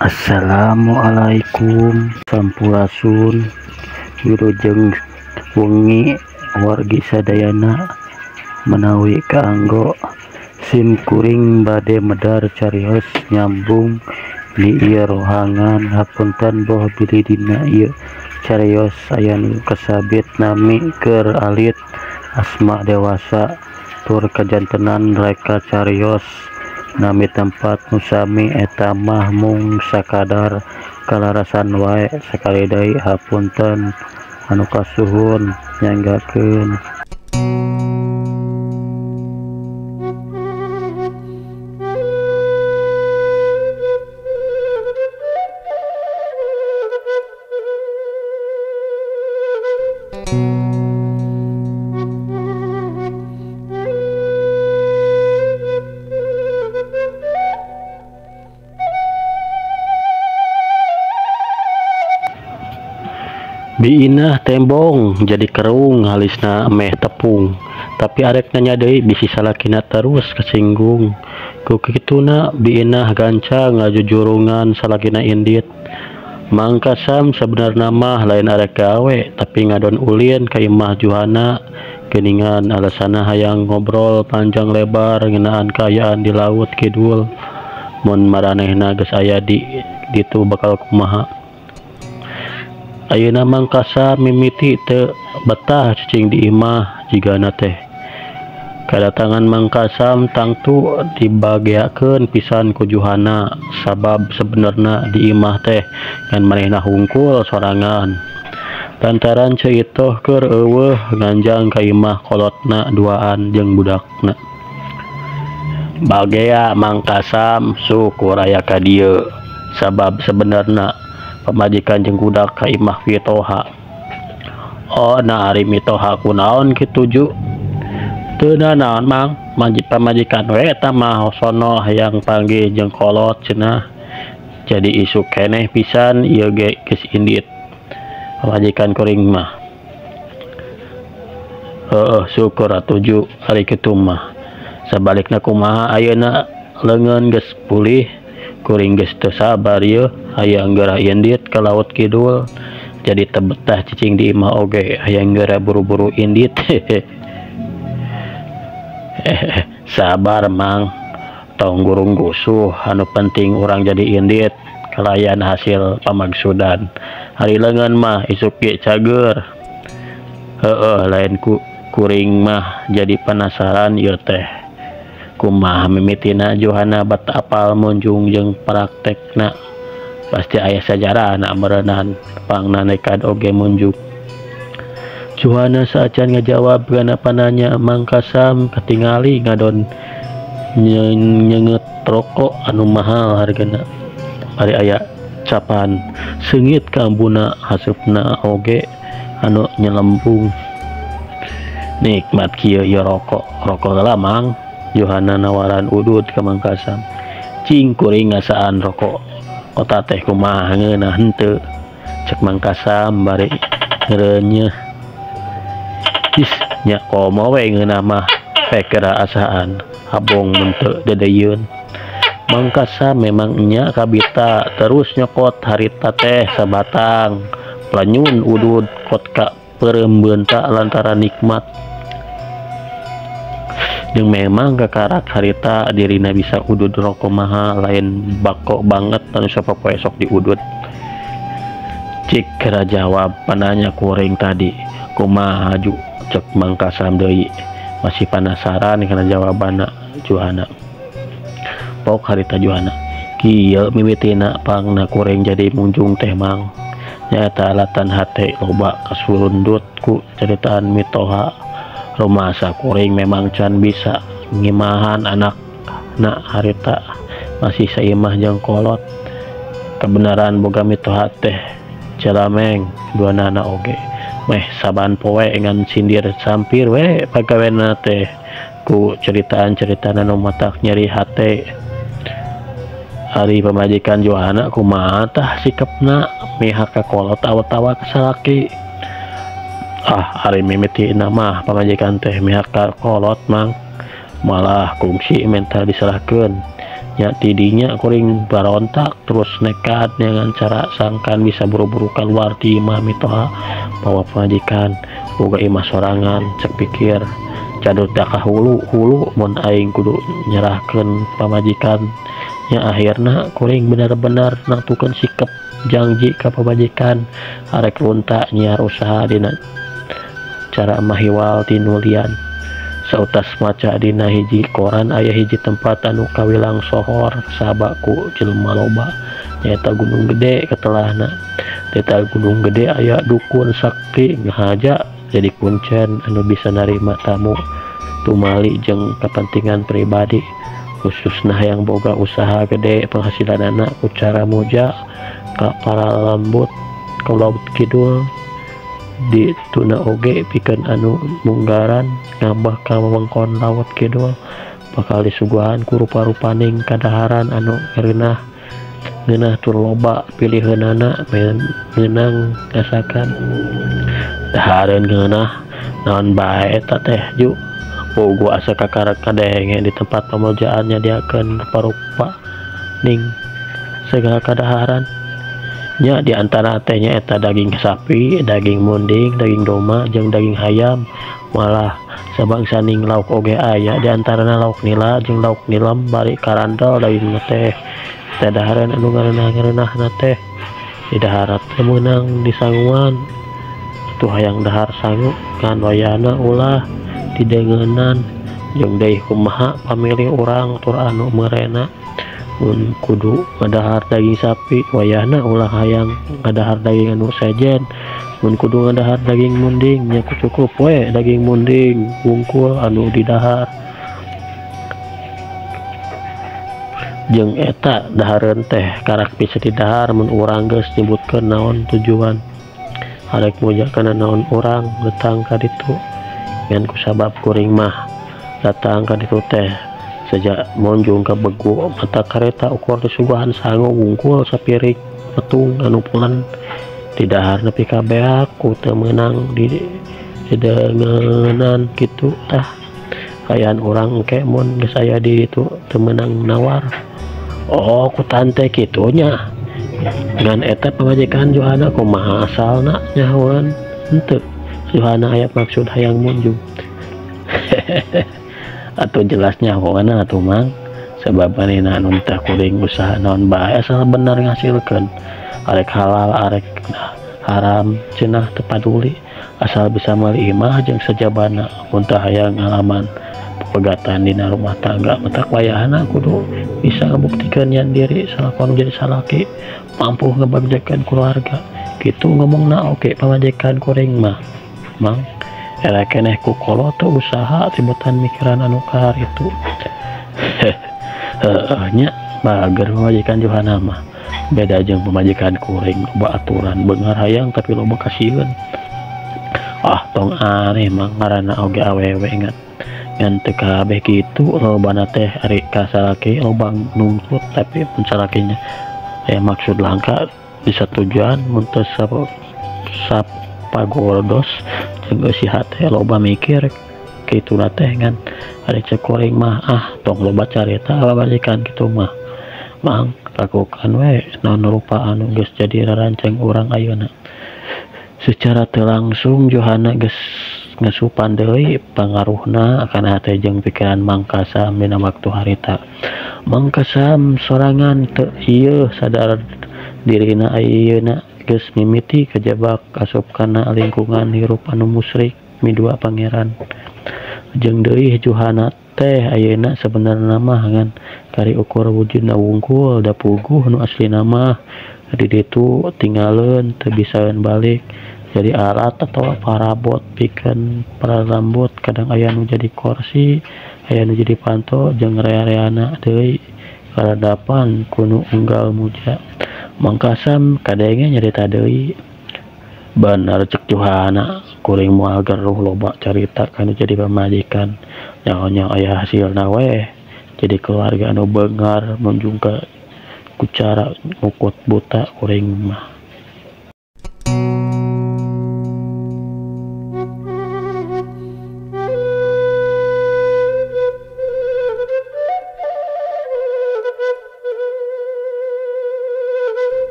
Assalamualaikum sampurasun wilujeng wengi wargi sadayana menawi kaanggo sim kuring bade medar carios nyambung di ieu rohangan hapunten boh bilih dina ieu carios aya nu kasabit nami keur alit asma dewasa tur kajantenan reka carios nami tempat nu sami eta mah mung sakadar kalarasan wae sakali deui hapunten anu kasuhun nyanggakeun. Biinah tembong jadi kerung halisna meh tepung tapi arek nanya deui bisi salakina terus kesinggung ku kituna biinah gancang ngajujurungan salakina indit. Mang Kasam sebenarna mah lain arek gawe tapi ngadon ulin ka imah Juhana geuningan alasanna hayang ngobrol panjang lebar ngeunaan kaayaan di laut kidul mun maranehna geus aya di ditu bakal kumaha. Ayeuna Mang Kasam mimiti teu betah cicing di imah jigana teh. Kadatangan Mang Kasam tangtu dibageakeun pisan ku Juhana sabab sebenarna di imah teh ngan manehna hungkul sorangan. Lantaran Ceu Itoh keur eueuh nganjang ka imah kolotna duaan jeung budakna. Bagea Mang Kasam syukur aya ka dieu sabab sebenarna pamajikan jeung budak ka imah mitoha. Oh nah ari mitoha kunaon kitu ju? Teu nanaon Mang, pamajikan we eta mah sono hayang panggih jeung kolot cenah. Jadi isu keneh pisan ieu ge geus indit pamajikan kuring mah. Heueuh syukur atuh ju ari kitu mah. Sabalikna kumaha ayeuna leungeun geus pulih kuring geus teu sabar yeuh hayang geura indit ka laut kidul jadi teu betah cicing di imah oge hayang geura buru-buru indit. Sabar Mang, tong gurung gusuh anu penting urang jadi indit kalayan hasil pamagsudan. Ari leungeun mah isuk ge cager. Heueuh lain ku kuring mah jadi penasaran ieu teh. Kumaha mimitina Juhana bat apal munjung jeung praktekna pasti aya sajarahna meureunan pangna nekad oge munjung. Juhana saacan ngajawab kana pananya Mang Kasam katingali ngadon nyenget rokok anu mahal hargana. Ari aya capan seungit ka ambuna haseupna oge anu nyelembung. Nikmat kieu ieu rokok, rokok heula Mang. Juhana nawaran udud ka Mang Kasam. Cing kuring ngasaan rokok kota teh kumaha ngeunah henteu. Cek Mang Kasam bari ngeurenyeuh. Ih nya komo we ngeunah mah pekera asaan abong mun teu dedeyeun. Mang Kasam memang nya kabita terus nyokot harita teh sabatang planyun udud kot ka peureum beunta lantaran nikmat. Jeung memang kakarak harita dirina bisa udud rokok mahal lain bako banget anu sapopoe sok diudud. Cik kera jawab pananya kuring tadi kumaha ju cek Mang Kasam deui masih penasaran kana jawabanna Juhana. Pok harita Juhana kieu mimitina pangna kuring jadi munjung teh Mang nyaeta alatan hate loba kasurundut ku ceritaan mitoha. Rumasa kuring memang can bisa ngimahan anak na harita masih saimah jeung kolot. Kebenaran boga mitoha teh celameng dua nana oge meh saban poe ngan sindir sampir we pagawena teh ku ceritaan-ceritaan anu matak nyeri hate. Ari pamajikan Juhana kumaha tah sikapna mihak ka kolot atawa ka salaki. Ah ari mimitina mah pamajikan teh mihak ka kolot Mang malah kungsi mental disalahkeun. Nya tidinya kuring barontak terus nekat dengan cara sangkan bisa buru-buru keluar ti imah mitoha bawa pamajikan boga imah sorangan cek pikir cadut da ka hulu-hulu mun aing kudu nyerahkeun pamajikan. Nya akhirna kuring benar-benar nangtukeun sikap janji ka pamajikan arek lunta nyiar usaha dina cara mahiwal tinulian. Sautas maca dina hiji koran aya hiji tempat anu kawilang sohor sabaku jelema loba nyaeta Gunung Gede ketelahna. Deta Gunung Gede aya dukun sakti ngahaja jadi kuncen anu bisa narima tamu tumali jeung kepentingan pribadi khususna yang boga usaha gede penghasilanana ku cara muja ka para lembut ka laut kidul di tuna oge pikeun anu munggaran ngambah ka wewengkon laut kidul bakal disuguhan ku rupa-rupaning kadaharan anu ngeunah ngeunah tur loba piliheunana meunang ngasakan dahareun ngeunah naon bae eta teh ju pugu asa kakarek kadenge di tempat pamojaan nyadiakeun rupa-rupa ning segala kadaharan. Nya di antara teh nya eta daging sapi, daging munding, daging domba jeung daging hayam, malah sabangsaning lauk oge aya di antarana lauk nila jeung lauk nilam bari karandel daging teh. Teh dahareun anu ngareunah-ngareunahna teh didahar teh meunang disanguan. Tuh hayang dahar sangu ngan wayahna ulah didengenan jeung deui kumaha pamilih urang tur anu merena. Mun kudu ngadahar daging sapi wayahna ulah hayang ngadahar daging anu sejen. Mun kudu ngadahar daging munding nya cukup we daging munding wungkul anu didahar. Jeung eta dahareun teh karak bisa didahar mun urang geus nyebutkeun naon tujuan arek muja kana naon urang datang ka ditu. Ngan kusabab kuring mah datang ka ditu teh sejak monjung ka begu mata kareta ukur disuguhan sangu wungkul sapiring petung anu pulen didahar nepi ka beak ku teu meunang di didengenan kitu tah kaayaan urang engke mun geus aya di ditu teu meunang nawar. Oh ku tante kitu nya ngan eta pamajikan Johana kumaha asalna nyahoan henteu Johana aya maksud hayang munjung. Atau jelasnya nyahoana atuh mang sebab manehna anu teh kuring usaha naon bae asal bener ngasilkeun arek halal arek haram cenah teu paduli asal bisa meuli imah jeung sajabana mun teh hayang ngalaman pegatan dina rumah tangga matak wayahna kudu bisa ngabuktikeun nyan diri salakon jadi salaki mampu ngebagjakeun keluarga kitu ngomongna oge pamajikan kuring mah mang era keneh ku kolot usaha tibetan mikiran anu kahar itu. Heeh nya bager pamajikan Johana mah beda jeung pamajikan kuring loba aturan beunghar hayang tapi loba kasieun. Ah tong aneh mang ngaranna oge awewe ngan ngan teu kabeh kitu lobana teh ari ka salaki loba nungtut tapi mun salakinya aya maksud langka bisa tujuan mun teu sapagordos jeung eusi hate loba mikir kitu na teh ngan ari cek kuring mah ah tong loba carita pamajikan kitu mah mang lakukan we naon rupa anu geus jadi raranceng urang ayeuna. Secara teu langsung Johana geus ngasupan deui pangaruhna kana hate jeung pikiran Mang Kasam dina waktu harita. Mang Kasam sorangan teu ieu sadar dirina ayeuna geus mimiti kajebak asup kana lingkungan hirup anu musyrik midua pangeran. Jeung deui Johana teh ayeuna sebenarna mah ngan kari ukur wujudna wungkul da puguh nu aslina mah di ditu tinggaleun teu bisaeun balik jadi alat atau parabot pikeun pararambut kadang aya nu jadi kursi aya nu jadi panto jeung rea-reana deui karadapan ku nu unggal muja. Mang Kasam kadenge nyarita deui bener cek Johana kuring moal geruh loba carita kanu jadi pamajikan nyaho-nyaho aya hasilna we jadi keluarga anu beunghar munjung ka ku cara ngukut buta kuring mah.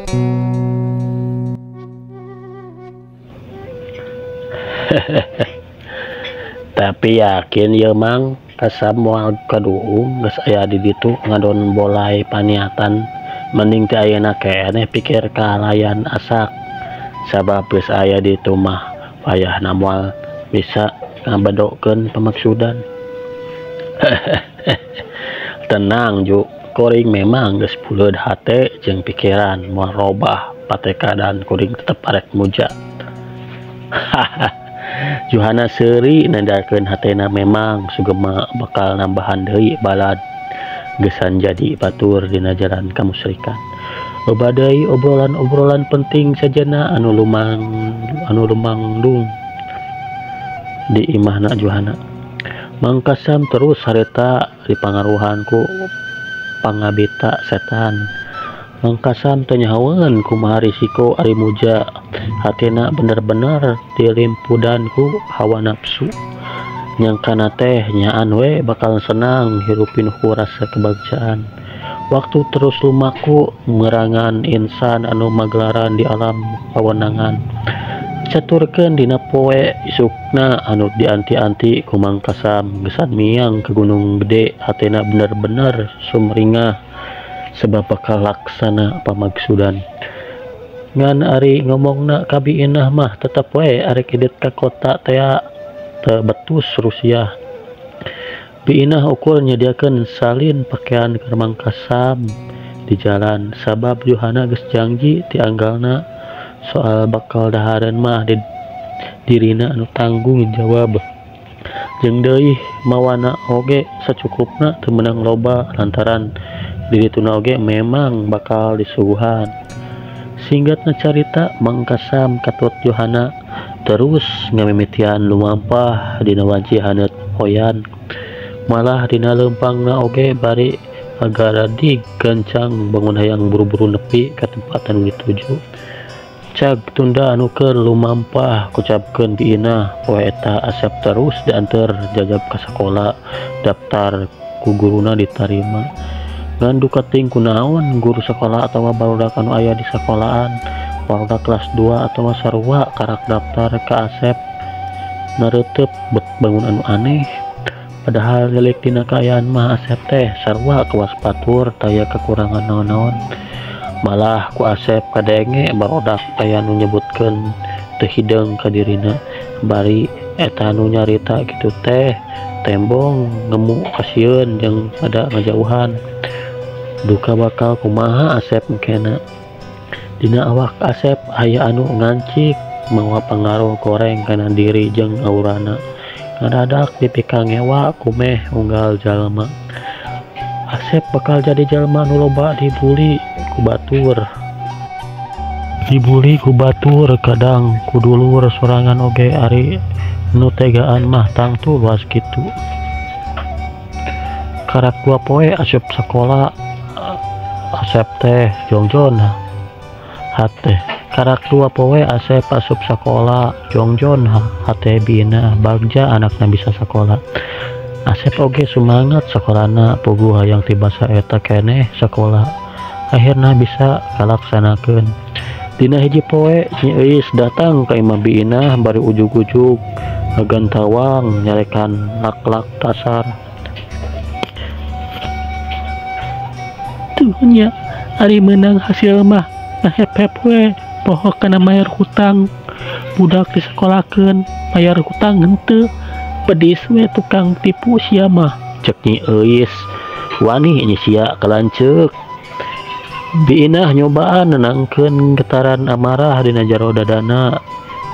Tapi yakin ya Mang Kasam moal kaduung geus aya di ditu ngadon bolai paniatan mending teh ayeuna keneh pikir kalayan asak sabab geus aya di ditu mah payahna moal bisa ngabedokeun pamaksudan. Tenang Ju, kuring memang geus buleud hate jeung pikiran moal robah patekadan kuring tetep arek muja. Juhana seuri nandakeun hatena memang sugema bakal nambahan deui balad gesan jadi batur dina jalan kamusyrikan. Loba deui obrolan-obrolan penting sajana anu lumangdung di imahna Juhana. Mang Kasam terus hareta dipangaruhan ku pangabita setan. Mang Kasam teu nyahoeun kumaha risiko ari muja hatena bener-bener dilimpudan ku hawa nafsu. Nyangkana teh nyaan we bakal senang hirupin ku rasa kebagjaan. Waktu terus lumaku merangan insan anu magelaran di alam kawenangan. Caturkeun dina poe isukna anu dianti-anti ku Mang Kasam gesan miang ke Gunung Gede hatena bener-bener sumringah sebab bakal laksana pamaksudan. Ngan ari ngomongna ka Bi Inah mah tetep we arek indit ka kota tea teu betus Rusia. Bi Inah ukur nyediakeun salin pakaian keur Mang Kasam di jalan sabab Juhana geus janji ti anggalna soal bakal dahareun mah di dirina anu tanggung jawab. Jeung deui mawana oge sacukupna teu meunang loba lantaran di dituna oge memang bakal disuguhan. Singgatna carita Mang Kasam katut Juhana terus ngamimitian lumampah dina wanci haneut poyan. Malah dina leumpangna oge bari agaradig gancang bangun hayang buru-buru nepi ka tempat anu dituju. Cag tunda anu keur lumampah kucapkeun Bi Inah poe eta Asep terus dianteur jajab ka sakola daftar ku guruna ditarima. Ngan duka teuing kunaon guru sakola atawa barudak anu aya di sakolaan barudak kelas 2 atawa sarua karak daftar ka Asep nareuteup bet bangun anu aneh. Padahal leulik dina kaayaan mah Asep teh sarua kawas batur taya kekurangan naon-naon. Malah ku Asep kadenge barudak aya nu nyebutkeun teu hideung ka dirina bari eta nu nyarita kitu teh tembong ngemu kasieun jeung pada ngajauhan. Duka bakal kumaha Asep engkena. Dina awak Asep aya anu ngancik mawa pangaruh goreng kana diri jeung aurana. Ngadadak dipikangewa kumeh unggal jalma. Asep bakal jadi jalma nu loba dibuli ku batur. Dibuli ku batur kadang ku dulur sorangan oge ari nu tegaan mah tangtu luas kitu. Karak dua poe asup sakola Asep teh jongjon hate. Karak dua poe Asep asup sakola jongjon hate Bina bagja anakna bisa sakola. Asep oge sumangat sakolana puguh hayang tibasa eta keneh sakola. Akhirna bisa kalaksanakeun. Dina hiji poe Nyi Euis datang ka imah Bi Inah bari ujug-ujug ngagantawang nyarekan lak-lak tasar. Tuh nya ari meunang hasil mah ngahep-hep we poho kana mayar hutang budak disekolakeun mayar hutang henteu pedis we tukang tipu sia mah cek Nyi Euis wani nyi sia kalanceuk. Bi Inah nyobaan nenangkeun getaran amarah dina jero dadana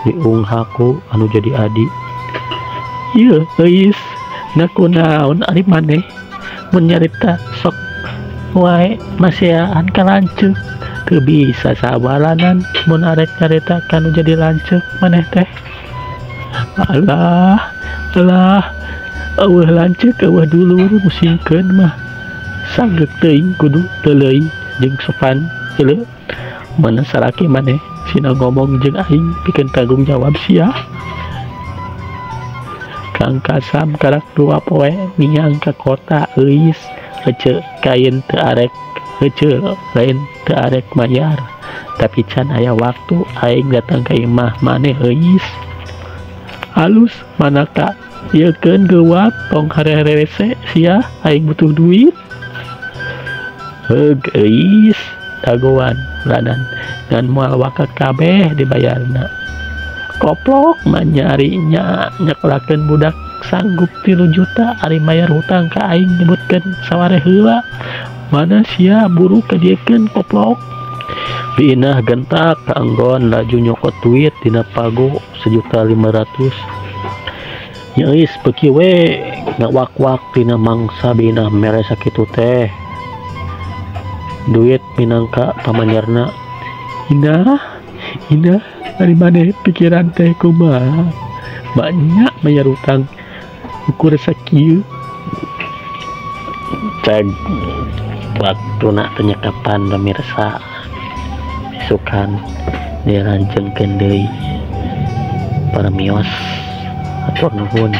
diunghaku anu jadi adi. Ieu Euis nakunaon ari maneh mun nyarita sok wae masiaan ka lanceuk teu bisa sabalanan mun arek nyarita kanu jadi lanceuk maneh teh. Alah alah eueuh lanceuk eueuh dulur musingkeun mah sanggeuk teuing kudu teuleuy jeung sopan heueuh mana salaki maneh sina ngomong jeung aing pikeun tanggung jawab sia. Kang Kasam karak dua poe miang ka kota Euis hece kain teu arek hece lain teu arek mayar Tapi can aya waktu aing datang ka imah maneh euis. Halus manaka ieukeun geuwat tong harerese sia aing butuh duit. Heug euis dagoan ladan ngan moal waka kabeh dibayarna. Koplok mah nyarinya nyekolakeun budak sanggup 3 juta ari mayar hutang ka aing nyebutkeun saware heula. Mana sia buru kadiekeun koplok. Bi Inah gentak kaenggon laju nyokot duit dina pago 1.500.000. Nya euis beuki we ngawak-wak dina mangsa Bi Inah mere sakitu teh. Duit minangka pamanyarna. Inah, Inah, ari maneh pikiran teh kumaha? Banyak mayar hutang ukur sakieu. Cag waktuna teh nyekapan pamirsa. Isukan dilanjengkeun deui. Para mios, hatur nuhun.